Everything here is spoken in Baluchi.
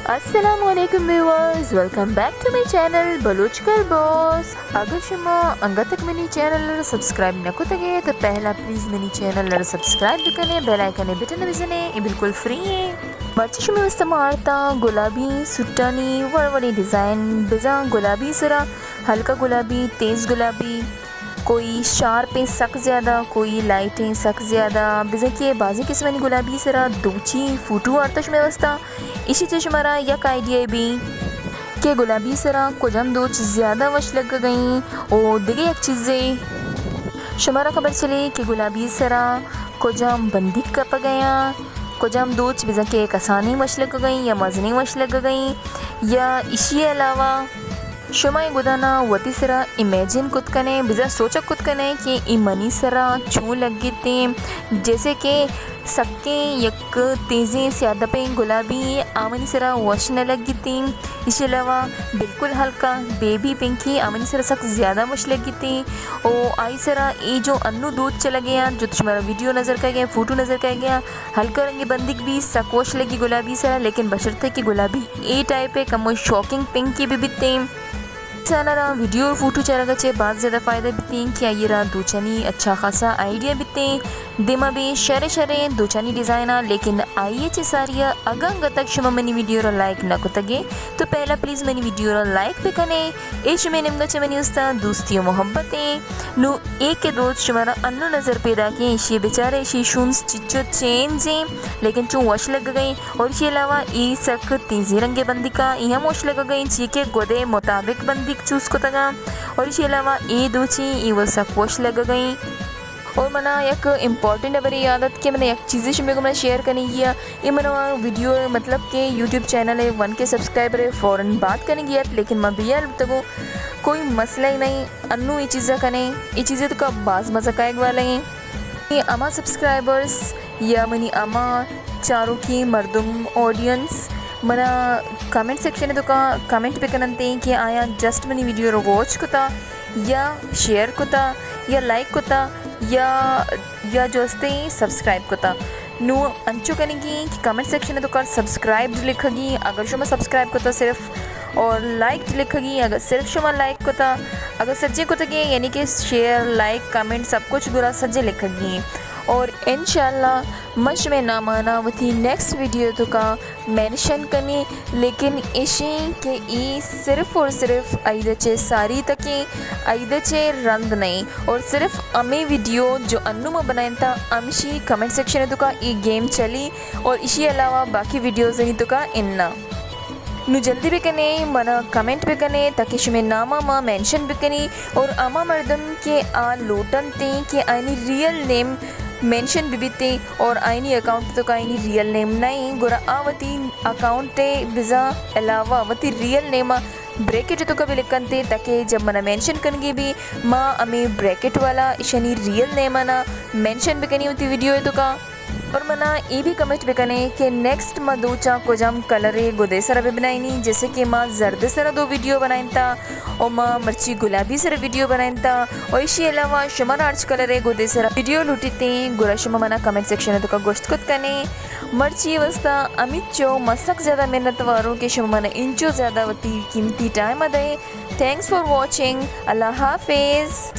السلام علیکم viewers, welcome back to my channel Baloch girl boss. اگر شما انگت تک منی چینل ءَ سبسکرائب نہ کتگ ئے تو پہلا پلیز منی چینل ءَ سبسکرائب بکنے، بیل آئیکن ءِ بٹن ءَ بزنے، اے بالکل فری ایں۔ مرچی شمے واسطہ ما آرتا گلابی سوٹانی وڑ وڑیں ڈیزائن، بزاں گلابی سرا ہلکا گلابی، تیز گلابی، کوئی شارپیں سک زیادہ، کوئی لائٹیں سک زیادہ، بزاں کہ بازیں قسمانی گلابی سرا دوچی فوٹو آرتا شمے واسطہ۔ ایشی چہ شمارا یک آئیڈیا بی کہ گلابی سرا کجام دوچ زیادہ وش لگگئیں۔ او دگہ یک چیزے شمارا خبر چلی کہ گلابی سرا کجام بندیک کپگیاں، کجام دوچ بزاں کہ کسانیں وش لگگئیں یا مزنیں وش لگگئیں، یا ایشی علاوہ شما اے گدانا وتی سرا امیجن کت کنے، بزاں سوچگ کت کنے کہ اے منی سرا چون لگتیں، جیسے کہ سکیں یک تیزیں سیادپیں گلابی آ منی سرا وش نہ لگتیں۔ ایشی علاوہ بالکل ہلکا بیبی پنکی آ منی سرا سک زیادہ وش لگتیں۔ او آئی سرا اے جو انو دوچ چلگے آں، جو شمارا ویڈیو نظر کئے گئے، فوٹو نظر کئے گئے، ہلکا رنگی بندیک بی سک وش لگی گلابی سرا، لیکن بشرطے کہ گلابی اے ٹائپ ءِ کمو شاکنگ پنکی بہ بیتیں۔ انسان ءَ را ویڈیو اور فوٹو چارگ ءَ چہ باز زیادہ فائدہ بیتیں کہ آئی ءَ را دوچانی اچھا خاصا آئیڈیا بیتیں۔ دیما بی شریں شریں دوچانی ڈیزائن ءَ، لیکن آئی ءَ چہ ساری ءَ اگاں انگت تک شما منی ویڈیو ءَ را لائک نہ کتگ ئے تو پہلا پلیز منی ویڈیو ءَ را لائک بکنے۔ اے شمے نیمگا چہ منی استاد دوستی و محبت ایں۔ نوں اے کہ دوچ شمارا انو نظر پیداکیں، ایشی بچارے، ایشی شونز چچو چینج ایں، لیکن چون وش لگگئیں۔ اور ایشی علاوہ اے سک تیزیں رنگے بندیکا، اے ہم وش لگگئیں، چی کہ گدے مطابق بندیک چوز کتگا۔ اور ایشی علاوہ اے دوچیں، اے و سک وش لگگئیں۔ اور منا یک امپورٹنٹ ہبرے یاد ات کہ منا یک چیزے شمے گوما شیئر کنگی ءَ۔ اے منا ویڈیو مطلب کہ یوٹیوب چینل ءِ ون کے سبسکرائبر ءِ فوراً بات کنگی ات، لیکن ما بے ہیال بوتگوں۔ کوئی مسئلہ ہی نہیں، انو اے چیزا کنے، اے چیزے توکا باز مزہ کائیگ والا ایں۔ اے ہما سبسکرائبرز یا منی ہما چاروکیں مردم، آڈینس، منا کمنٹ سیکشن ءِ توکا کمنٹ بکننتیں کہ آیاں جسٹ منی ویڈیو ءَ را واچ کتا یا شیئر کتا یا لائک کتا یا، یا جو استیں سبسکرائب کتا۔ نوں انچو کنگی کہ کمنٹ سیکشن ءِ توکا سبسکرائبڈ لکھگی، اگر شما سبسکرائب کتا صرف، اور لائکڈ لکھگی، اگر صرف شما لائک کتا، اگر سجیں کتگی، یعنی کہ شیئر، لائک، کمنٹ سب کچھ گڑا سجیں لکھگی۔ اور انشاءاللہ من شمے نامانا وتی نیکسٹ ویڈیو ءِ توکا مینشن کنیں، لیکن ایشیں کہ اے صرف اور صرف عید ءَ چہ ساری تکیں، عید ءَ چہ رند نئیں، اور صرف ہمے ویڈیو جو انو ما بنائینتا ہمشی کمنٹ سیکشن ءِ توکا اے گیم چلی، اور ایشی علاوہ باقی ویڈیوزانی توکا انا۔ نوں جلدی بکنے، منا کمنٹ بکنے تاکہ شمے ناما ما مینشن بکنی، اور ہما مردم کہ آ لوٹنتیں کہ آیانی ریئل نیم مینشن بہ بیتیں اور آیانی اکاؤنٹ توکا آیانی ریئل نیم نہ ایں، گڑا آ وتی اکاؤنٹ ءَ بزاں علاوہ وتی ریئل نیم ءَ بریکٹ توکا بہ لکھنتیں، تاکہ جب منا مینشن کنگی بی، ما ہمے بریکٹ والا اشانی ریئل نیم ءَ نا مینشن بکنی وتی ویڈیو توکا۔ اور منا اے بھی کمنٹ بکنے کہ نیکسٹ ما دوچاں کجام کلر ءِ گدے سرا بہ بنائینی، جیسے کہ ما زرد سرا دو ویڈیو بنائینتا، و ما مرچی گلابی سرا ویڈیو بنائینتا، و ایشی علاوہ شمارا ہرچ کلر ءِ گدے سرا ویڈیو لوٹیتیں، گڑا شما منا کمنٹ سیکشن ءِ توکا گوشت کت کنے۔ مرچی واسطہ ہمیچو، ما سک زیادہ منت واروں کہ شما منا انچو زیادہ وتی قیمتی ٹائم ءَ دئے۔ Thanks for watching. اللہ حافظ۔